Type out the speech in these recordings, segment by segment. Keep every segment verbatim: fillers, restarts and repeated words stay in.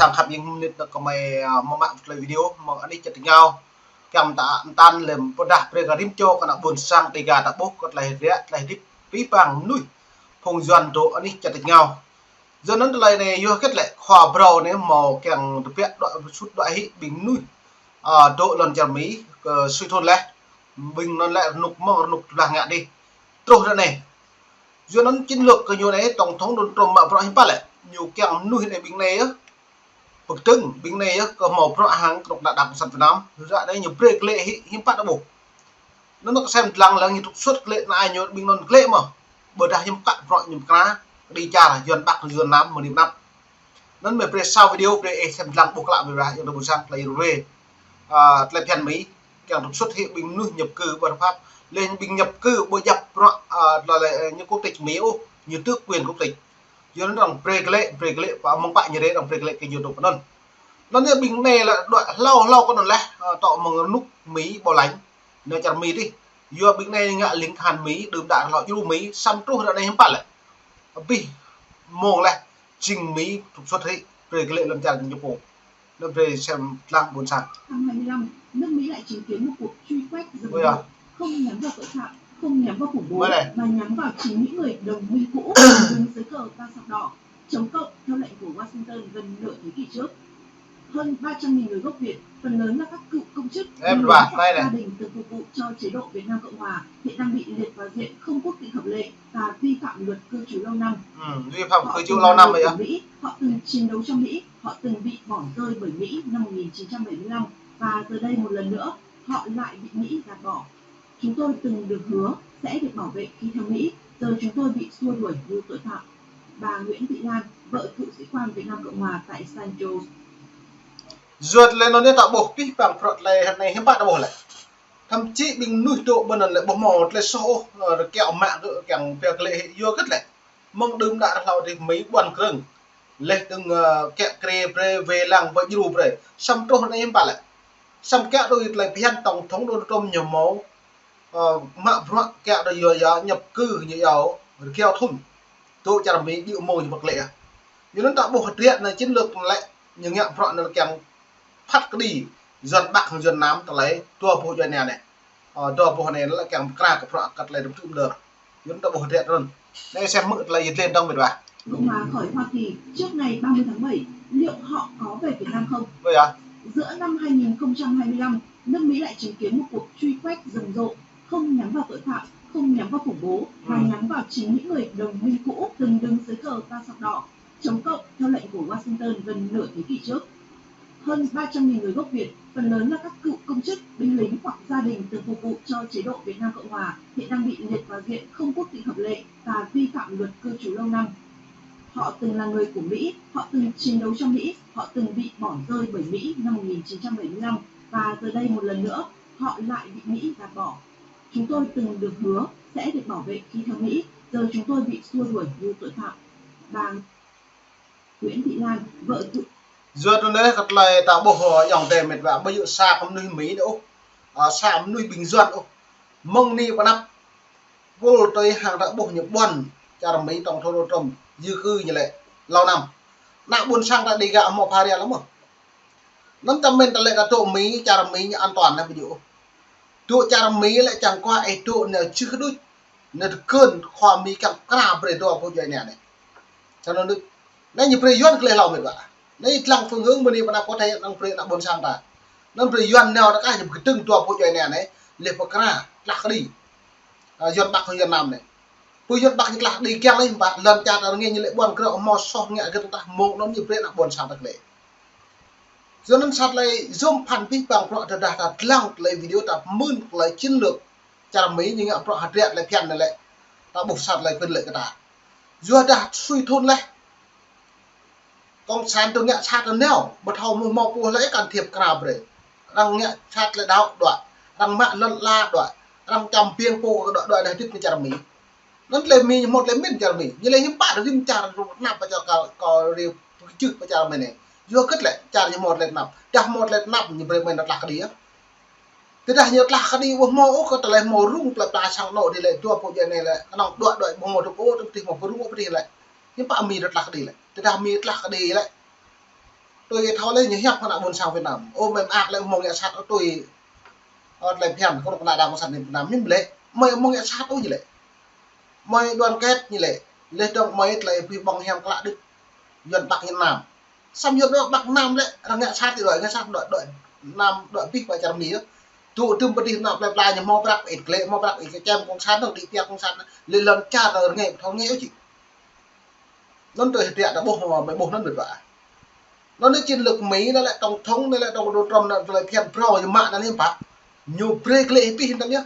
Sang khăp ing mơnit nao kơ mơi, a, mơ̆ng mă tơlơi video mơ̆ng anih čar tơngao. Kiăng mơta mơtăn lĕ pơdah brơi kơ rĭm čô kơ ană ƀôn sang Dêga ta ƀuh kơ tơlơi ră, tơlơi hơdip abih bang mơnuih phung Yuan dŏ anih čar tơngao. Yua anŭn tơlơi anai yua hơget lĕ khua phrâo anai hmâo kiăng tơbiă đuaĭ sut đuaĭ hĭ ƀing mơnuih, a, dŏ lŏn čar Mi kơ sui thun laih. Ƀing anŭn lĕ rơnŭk mơ̆ng rơnŭk tơblah ngă dih. Truh ră anai. Yua anŭn chiến lược kơ ñu anai, Tổng thống Donald Trump mă bruă hiư̆m pă lĕ. Ñu kiăng mơnuih anai ƀing anai yơh. Pơkơdơ̆ng ƀing anai yơh kơ hmâo bruă hăng kơnuk kơna Đảng Cộng sản Việt Nam. Ră anai ñu brơi glaĭ hĭ hiư̆m pă ta ƀuh. Anŭn kơ sem lăng lăng ñu trục xuất glaĭ ană ñu ƀing anŭn glaĭ mơ̆n. Ƀôdah hiư̆m pă bruă ñu pơkra, kơđi čar, Yuan Bắc, Yuan Nam, mơ̆ng anai pơ anăp. Anŭn mơi brơi sa video brơi ih sem lăng ƀuh klă mơi ƀuh, yang ƀôn sang tơlơi rơwe. A, tơlơi phiăn Mi, kiăng trục xuất hĭ ƀing mơnuih nhập cư bất hợp pháp. Lĕ ƀing nhập cư ƀu djăp bruă, a, tơlơi, ơ, ñu quốc tịch Mi ôh, ñu tước quyền quốc tịch. Yua anŭn arăng brơi glaĭ, brơi glaĭ, pă mơ̆ng pă ñu rĕ arăng brơi glaĭ kơ ñu dŏ pơ anŭn. Anŭn yơh ƀing anai lĕ đuaĭ hlâo hlâo kơ anŭn laih, a, tŏ mơ̆ng rơnŭk Mi bảo lãnh. Nao čar Mi dih. Yua ƀing anai ngă ling khan Mi, đưm đă hlâo djru Mi, săm truh ră anai hiư̆m pă lĕ. Abih mông laih, jing Mi trục xuất hĭ, brơi glaĭ lŏn čar ñu pô. Anŭn brơi sem lăng ƀôn sang. Tháng hai mươi lăm, nước Mỹ lại chứng kiến một cuộc truy quét rầm rộ, không nhắm vào tội phạm, không nhắm vào khủng bố, mà nhắm vào chính những người đồng minh cũ đứng dưới cờ ba sọc đỏ, chống cộng theo lệnh của Washington gần nửa thế kỷ trước. Hơn ba trăm nghìn người gốc Việt, phần lớn là các cựu công chức, binh lính hoặc gia đình từng phục vụ cho chế độ Việt Nam Cộng Hòa, hiện đang bị liệt vào diện không quốc tịch hợp lệ và vi phạm luật cư trú lâu năm. Họ từng là người của Mỹ, họ từng chiến đấu cho Mỹ, họ từng bị bỏ rơi bởi Mỹ năm một nghìn chín trăm bảy mươi lăm và giờ đây một lần nữa họ lại bị Mỹ gạt bỏ. Chúng tôi từng được hứa sẽ được bảo vệ khi theo Mỹ, giờ chúng tôi bị xua đuổi như tội phạm. Bà Nguyễn Thị Lan, vợ cựu sĩ quan Việt Nam Cộng Hòa tại San Jose. Yua tơlơi anŭn yơh ta ƀuh abih bang bruă tơlơi anai hiư̆m pă ta ƀuh lĕ. Thậm chí ƀing mơnuih dŏ ƀơi anŭn lĕ ƀu hmâo tơlơi soh ôh, ơ, rơkiao mă kơ kiăng brơi glaĭ hĭ yua hơget lĕ. Mơ̆ng đưm đă hlâo dih Mi ƀuăn krơ̆ng. Laih dơ̆ng, ơ, kiă kriê brơi, wai lăng brơi, djru brơi. Săm truh anai hiư̆m pă lĕ. Săm kiă tui tơlơi phiăn Tổng thống Donald Trump ñu hmâo, ơ, mă bruă kiă tui yua yua nhập cư ñu yua rơkiao thun. Dŏ čar Mi djơ̆ mông ñu pơklaih. Yua anŭn ta ƀuh hơdră anai chiến lược lĕ ñu ngă bruă anŭn kiăng phat kơđi Yuan Bắc hăng Yuan Nam tơlơi dua boh djuai ania anai. Ơ, dua boh anai lĕ kiăng pơkra kơ bruă kơ tơlơi rơp tŭm đơr. Yua anŭn ta ƀuh hơdră anŭn. Anai sem hmư̆ tơlơi yơh tlen dong mĕt wa. Cộng hòa khỏi Hoa Kỳ trước ngày ba mươi tháng bảy, liệu họ có về Việt Nam không? Ơ ya. Giữa năm hai nghìn không trăm hai mươi lăm, nước Mỹ lại chứng kiến một cuộc truy quét rầm rộ, không nhắm vào tội phạm, không nhắm vào khủng bố, mà nhắm vào chính những người đồng minh cũ từng đứng dưới cờ ba sọc đỏ, chống cộng theo lệnh của Washington gần nửa thế kỷ trước. Hơn ba trăm nghìn người gốc Việt, phần lớn là các cựu công chức, binh lính hoặc gia đình từng phục vụ cho chế độ Việt Nam Cộng Hòa, hiện đang bị liệt vào diện không quốc tịch hợp lệ và vi phạm luật cư trú lâu năm. Họ từng là người của Mỹ, họ từng chiến đấu cho Mỹ, họ từng bị bỏ rơi bởi Mỹ năm một nghìn chín trăm bảy mươi lăm và giờ đây một lần nữa họ lại bị Mỹ gạt bỏ. Chúng tôi từng được hứa sẽ được bảo vệ khi theo Mỹ, giờ chúng tôi bị xua đuổi như tội phạm. Bà Nguyễn Thị Lan, vợ cựu Yua anŭn lĕ kơ tơlơi ta ƀuh, ơ, ayŏng adơi mĕt wa, ƀu djơ̆ sa kơ mơnuih Mi đôč ôh, ơ, sa mơnuih ƀing Yuan ôh. Mơ̆ng anai pơ anăp, pul tui hăng ta ƀuh ñu ƀuăn čar Mi Tổng thống Donald Trump di cư ñu lĕ lâu năm. Ană ƀôn sang ta Dêga hmâo pha ria lăm mơ̆n. Anŭn ta mĭn ta lĕ ta dŏ Mi, čar Mi ñu an toàn anai ƀu djơ̆ ôh. Dŏ čar Mi lĕ čang kua ih dŏ nao čih đôč, nao tơkơn khua Mi kiăng pơkra brơi dua boh djuai ania anai. Čang anŭn đôč. Anai ñu brơi Yuan glaĭ hlâo mĕt wa. Anai lăng phương hướng mơ̆ng anai pơ anăp kơ tơlơi anŭn brơi ană ƀôn sang ta. Anŭn brơi Yuan nao ta kah ñu pơkơdơ̆ng dua boh djuai ania anai, laih pơkra tơlah kơđi. A, Yuan Bắc hăng Yuan Nam anai. Pơ Yuan Bắc ñu tơlah kơđi kiăng laih pă, lŏn čar ta rơngiă ñu lĕ ƀuăn krơ̆ hmâo soh ngă hơget tah mơ̆ng anŭn ñu brơi ană ƀôn sang ta glaĭ. Yua anŭn sa tơlơi yôm phăn abih bang bruă tơdah ta lăng tơlơi video ta mưn tơlơi chiến lược čar Mi ñu ngă bruă hơdră tơlơi phiăn anai lĕ. Ta ƀuh sa tơlơi quyền lợi kơ ta. Yua dah sui thun laih. Cộng sản tui ngă sat tơ nao, ƀu thâo mơ̆ hmâo pô hlơi can thiệp pơkra brơi. Arăng ngă sat tơlơi đaŏ đuaĭ, arăng mă lŏn ala đuaĭ, arăng čăm biêng pô đuaĭ đuaĭ anai hơdip anai čar Mi. Anŭn tơlơi Mi ñu hmâo tơlơi mĭn čar Mi. Ñu lĕ hiư̆m pă rĭm čar rơnŭk tơnap pơ čar kâo, kâo rĭm pơkơjưh pơ čar Mi anai. Yua hơget lĕ čar ñu hmâo tơlơi tơnap. Dah hmâo tơlơi tơnap ñu brơi mơ̆n tơlah kơđi yơh. Tơdah ñu tơlah kơđi ƀu hmâo ôh kơ tơlơi hmâo rŭng tơlơi pla sang anŏ dih lĕ dua boh djuai ania lĕ. Kơnơ̆ng đuaĭ đuaĭ ƀu hmâo tŭ ôh tơdah hmâo pơrŭng ôh pơdih lĕ. Hiư̆m pă Mi tơlah kơđi lĕ. Tơdah Mi tơlah kơđi lĕ. Tui thâo lĕ ñu hiăp kơ ană ƀôn sang Việt Nam. Ơ, mơi mơak lĕ mơ̆ng ngă sat ôh tui. Ơ, tơlơi phiăn, kơ ană đảng cộng sản Việt Nam, ñu lĕ. Mơi mơ̆ng ngă sat ôh ñu lĕ. Mơi đoàn kết ñu lĕ. Lĕ dong mơi tơlơi pơhiăp ƀơ̆ng hiam klă đĭ. Yuan Bắc Việt Nam. Samơ̆ Yuan Bắc Việt Nam lĕ, arăng ngă sat tui đuaĭ, ngă sat đuaĭ, đuaĭ Nam, đuaĭ pih pơ čar Mi yơh. Tŭ tơm pơdih ană plơi pla ñu hmâo prăk ĭt klĕ, hmâo prăk ĭt kơčem cộng sản, dong đĭ piăk cộng sản, lĕ lŏn čar arăng rơngai ƀu thâo rơngai ôh či. Anŭn tui hơdră ta ƀuh, mơi ƀuh anŭn mơ̆n ƀă. Anŭn lĕ chiến lược Mi anai lĕ tổng thống anai lĕ tổng thống Trump anai lĕ phiăn phrâo ñu mă anai lĕ ƀă. Ñu brơi klĕ hĭ pih anŭn yơh.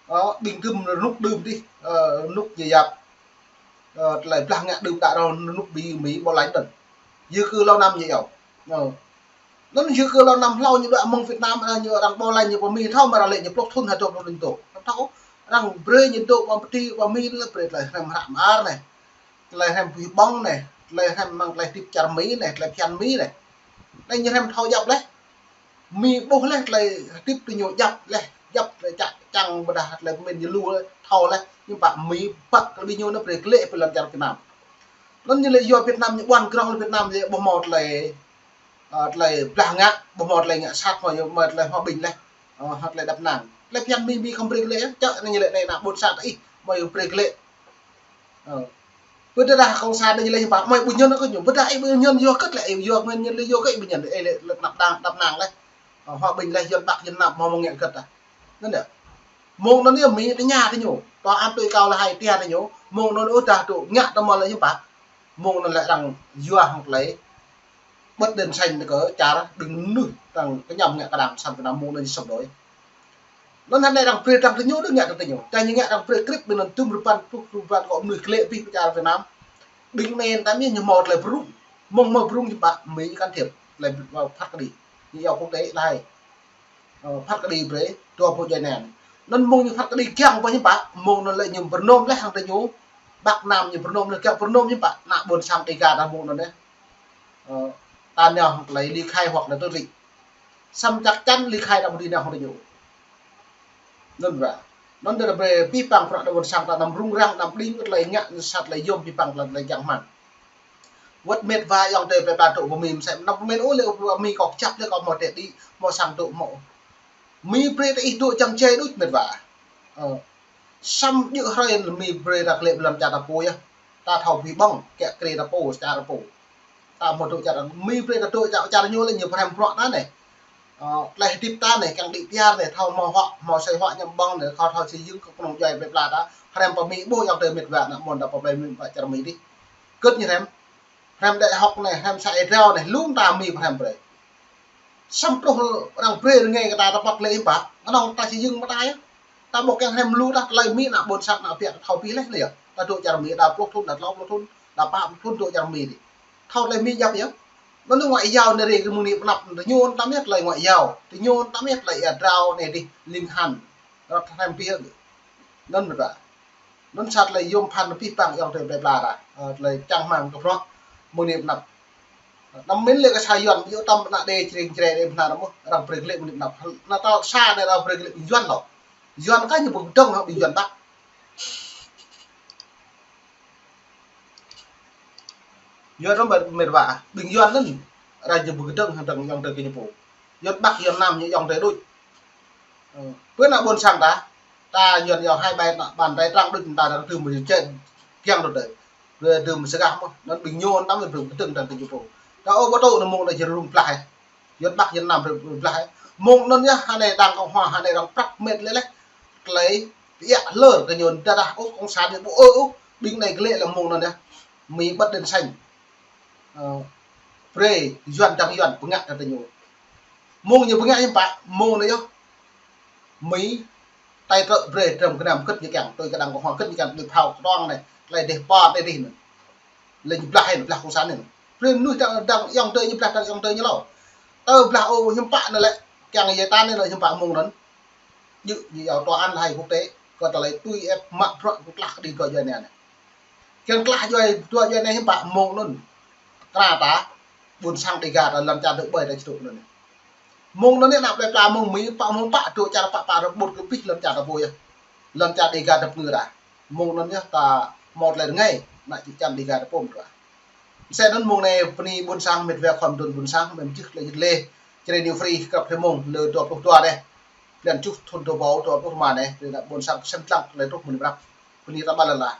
Ơ, ƀing tơm rơnŭk đưm dih, ơ, rơnŭk ñu yap. Ơ, tơlơi blah ngă đưm đă rơnŭk Mi, Mi bảo lãnh anŭn. Di cư lâu năm ñu yơh. Ơ. Anŭn di cư lâu năm hlâo ñu đuaĭ mơ̆ng Việt Nam, ơ, ñu arăng bảo lãnh ñu pơ Mi thâo mơ̆ arăng lĕ ñu pluh thŭn hă dua pluh thŭn tŏ. Thâo, arăng brơi ñu dŏ pơ pơti pơ Mi lĕ brơi tơlơi hrăm hră mơar anai. Tơlơi hrăm pơhiăp ƀơ̆ng anai, tơlơi hrăm mơ̆ng tơlơi hơdip čar Mi anai, tơlơi phiăn Mi anai. Anai ñu hrăm thâo djăp leh. Mi ƀuh leh tơlơi hơdip tơ ñu djăp leh, djăp tơlơi čă čăng ƀôdah tơlơi pơmĭn ñu lu leh, thâo leh, ñu ƀă Mi ƀă tơlơi ƀing ñu anai brơi klĕ pơ lŏn čar Việt Nam. Anŭn ñu lĕ yua Việt Nam ñu ƀuăn krŏng lĕ Việt Nam lĕ ƀu hmâo tơlơi, ơ, tơlơi blah ngă, ƀu hmâo tơlơi ngă sat, hmâo yua mơi tơlơi hòa bình leh. Ơ, hă tơlơi đăp năng. Tơlơi phiăn Mi, Mi khŏm brơi klĕ, čă anai ñu lĕ anai ană ƀôn sang ta ih, mơi brơi klĕ. Ơ. Ƀôdah cộng sản anai lĕ hiư̆m pă, mơi ƀu ñŭn kơ ñu, ƀôdah ih ƀu ñŭn yua hơget lĕ, ih yua mơi ñŭn lĕ yua hơget ih ƀu ñŭn, ih lĕ lĕ đăp năng, đăp năng lĕ. Ơ, hòa bình lĕ Yuan Bắc Yuan Nam hmâo mơ̆ng ngă hơget ta. Anŭn yơh. Mơ̆ng anŭn yơh Mi tơña tơ ñu, tơl anŭn tui kâo lĕ hai tiar tơ ñu, mơ̆ng anŭn ôh dah tŭ ngă tơmơ̆ lĕ hiư̆m pă. Mơ̆ng anŭn lĕ arăng yua hăng tơlơi bật đèn xanh kơ čar ƀing mơnuih arăng kơñăm ngă kơ đảng cộng sản Việt Nam mơ̆ng anŭn sŏp đôi. Anŭn hơnai arăng brơi dăng tơ ñu đôč ngă dăng tơ ñu. Čang ñu ngă arăng brơi krip ƀing anŭn tơm rơbăn, pluh rơbăn kơ mơnuih klĕ pih pơ čar Việt Nam. Ƀing anai tam yơh ñu hmâo tơlơi brŭng. Mơ̆ng hmâo brŭng ñu ƀă Mi can thiệp. Tơlơi phat kơđi. Ñu yua quốc tế lĕ hai. Ơ, phat kơđi brơi, dua pô djuai ania. Anŭn mơ̆ng ñu phat kơđi kiăng ƀơi hiư̆m pă, mơ̆ng anŭn lĕ ñu pơrơnôm leh hăng tơ ñu. Bắc Nam ñu pơrơnôm leh kiăng pơrơnôm hiư̆m pă, ană ƀôn sang Dega ta mơ̆ng anŭn yơh. Ơ, ta nao hăng tơlơi ly khai hoặc là tự trị. Samơ̆ chắc chắn ly khai ta ƀu dưi nao hăng tơ ñu. Anŭn ƀă. Anŭn tơdah brơi pih păng prăk ană ƀôn sang ta anăm rŭng răng, anăm đing kơ tơlơi ngă, anăm sat tơlơi yôm pih păng tơlơi čang hmang. Wơ̆t mĕt wa ayŏng adơi plơi pla dŏ pơ Mi mơsĕ, anăm pơmĭn ôh lĕ pơ Mi kâo kơjăp lĕ kâo hmâo tĕ đĭ, hmâo sang dŏ hmâo. Mi brơi ta ih dŏ čang čê đôč mĕt wa. Ơ. Samơ̆ djơ̆ hrơi Mi brơi ta klĕ pơ lŏn čar ta pô yơh. Ta thâo pơhiăp ƀơ̆ng, kiăng krê ta pô, čar ta pô. Ta hmâo dŏ čar, Mi brơi ta dŏ čar, čar ñu lĕ ñu pơhrăm bruă ta anai. Ơ, tơlơi hơdip ta anai, kiăng đĭ piar anai, thâo hmâo huă, hmâo asơi huă ñăm ƀơ̆ng anai, thâo thâo xây dựng kơ kơnung djuai plơi pla ta. Hrăm pơ Mi ƀuh ayŏng adơi mĕt wa ană mơ̆n ta pơ plơi Mi pơ čar Mi dih. Kơt ñu hrăm. Hrăm đại học anai, hrăm sa ê drao anai, lŏm ta Mi pơhrăm brơi. Samơ̆ truh arăng brơi rơngai kơ ta, ta păk lĕ hiư̆m pă, kơnơ̆ng ta xây dựng mơta yơh. Ta ƀu kiăng hrăm lu ta, tơlơi Mi ană ƀôn sang ană piă ta thâo pih leh anai yơh. Ta dŏ čar Mi, đa pluh thŭn, đa klâo pluh thŭn, đa pă pluh thŭn dŏ čar Mi dih. Thâo tơlơi Mi djăp yơh. Anŭn ngoại giao anai rai kơ mơ̆ng anai pơnăp, tơ ñu tam yơh tơlơi ngoại giao, tơ ñu tam yơh tơlơi ê drao anai dih, ling han. Rơ̆t hrăm pih yơh. Anŭn mơ̆n ƀă. Anŭn sat tơlơi yôm phăn pih păng ayŏng adơi plơi pla ta. Ơ, tơlơi čang hmang kơ bruă mơ̆ng anai pơnăp. Anăm pơmĭn lĕ kơ sa Yuan, yua tơm ană đe čring čre đe bơnar mơ̆n, arăng brơi klĕ mơ̆ng anai pơnăp. Anŭn ta sa anai arăng brơi klĕ ƀing Yuan lŏ. Yuan kah ñu ƀu kơdơ̆ng hăng ƀing Yuan Bắc. Yuan anŭn mĕt, mĕt wa, ƀing Yuan anŭn, arăng ñu ƀu kơdơ̆ng hăng dăng ayŏng adơi kơ ñu pô. Yuan Bắc, Yuan Nam ñu ayŏng adơi đôč. Ơ, pơ ană ƀôn sang ta, ta Yuan yua hai ƀai ană bàn tay trắng đôč, ta arăng tơm mơ̆ čen kiăng đôč đơi. Brơi tơm mơ̆ sơgah mơ̆n, anŭn ƀing ñu anŭn tam brơi kơdơ̆ng dăng kơ ñu pô. Ta ơ ƀu tŭ anŭn mơ̆ng anai jơnum blah yơh. Yuan Bắc, Yuan Nam brơi blah yơh. Mơ̆ng anŭn yơh, hơnai đảng cộng hòa, hơnai arăng prăp mĕt leh leh. Tơlơi pơiă hlơr kơ ñu tơdah ôh, cộng sản ñu ƀu ơ ôh, ƀing anai klĕ lĕ mơ̆ng anŭn yơh. Mi bật đèn xanh. Ơ, brơi Yuan dăng Yuan pơngă kơ tơ ñu. Mơ̆ng ñu pơngă hiư̆m pă, mơ̆ng anai yơh. Mi, tai trơ brơi dram gơnam kơt ñu kiăng, tui kơ đảng cộng hòa kơt ñu kiăng, tui phao kơtuang anai, tơlơi dêh pơr anai dih anŭn. Lĕ ñu blah anai, blah cộng sản anai. Brơi mơnuih dăng, dăng ayŏng adơi ñu blah dăng ayŏng adơi ñu hlâo. Tơ blah ôh hiư̆m pă anai lĕ, kiăng yơh ta anai lĕ hiư̆m pă mơ̆ng anŭn. Djơ̆ ñu yua tòa án lĕ hai quốc tế, kơ tơlơi tui ĕp mă bruă kơ tlah kơđi dua djuai ania anai. Kiăng tlah djuai, dua djuai ania hiư̆m pă mơ̆ng anŭn. Kra ta, ƀôn sang Dega ta lŏn čar dŏ ƀơi ta čơdŏ anŭn. Mơ̆ng anŭn anai ană plơi pla mơ̆ng Mi pă mơ̆ng pă dŏ čar pă pă rơbut kơ pih lŏn čar ta pô yơh. Lŏn čar Dega ta pơngư ta. Mơ̆ng anŭn yơh ta hmâo tơlơi rơngai, ană čư̆ čan Dega ta pô mơ̆n ta. Mơsĕ anŭn mông anai bơni ƀôn sang mĕt wa khua mơdôn ƀôn sang, mơ̆ng čư̆ lĕ jĭt lĕ Jrai New Free kơ prê mông lơ dua pluh dua anai. Blan čuh thun dua rơbâo dua pluh rơma anai, lĕ ană ƀôn sang kơsem lăng tơlơi truh mơ̆n prap. Bơni rơma lala.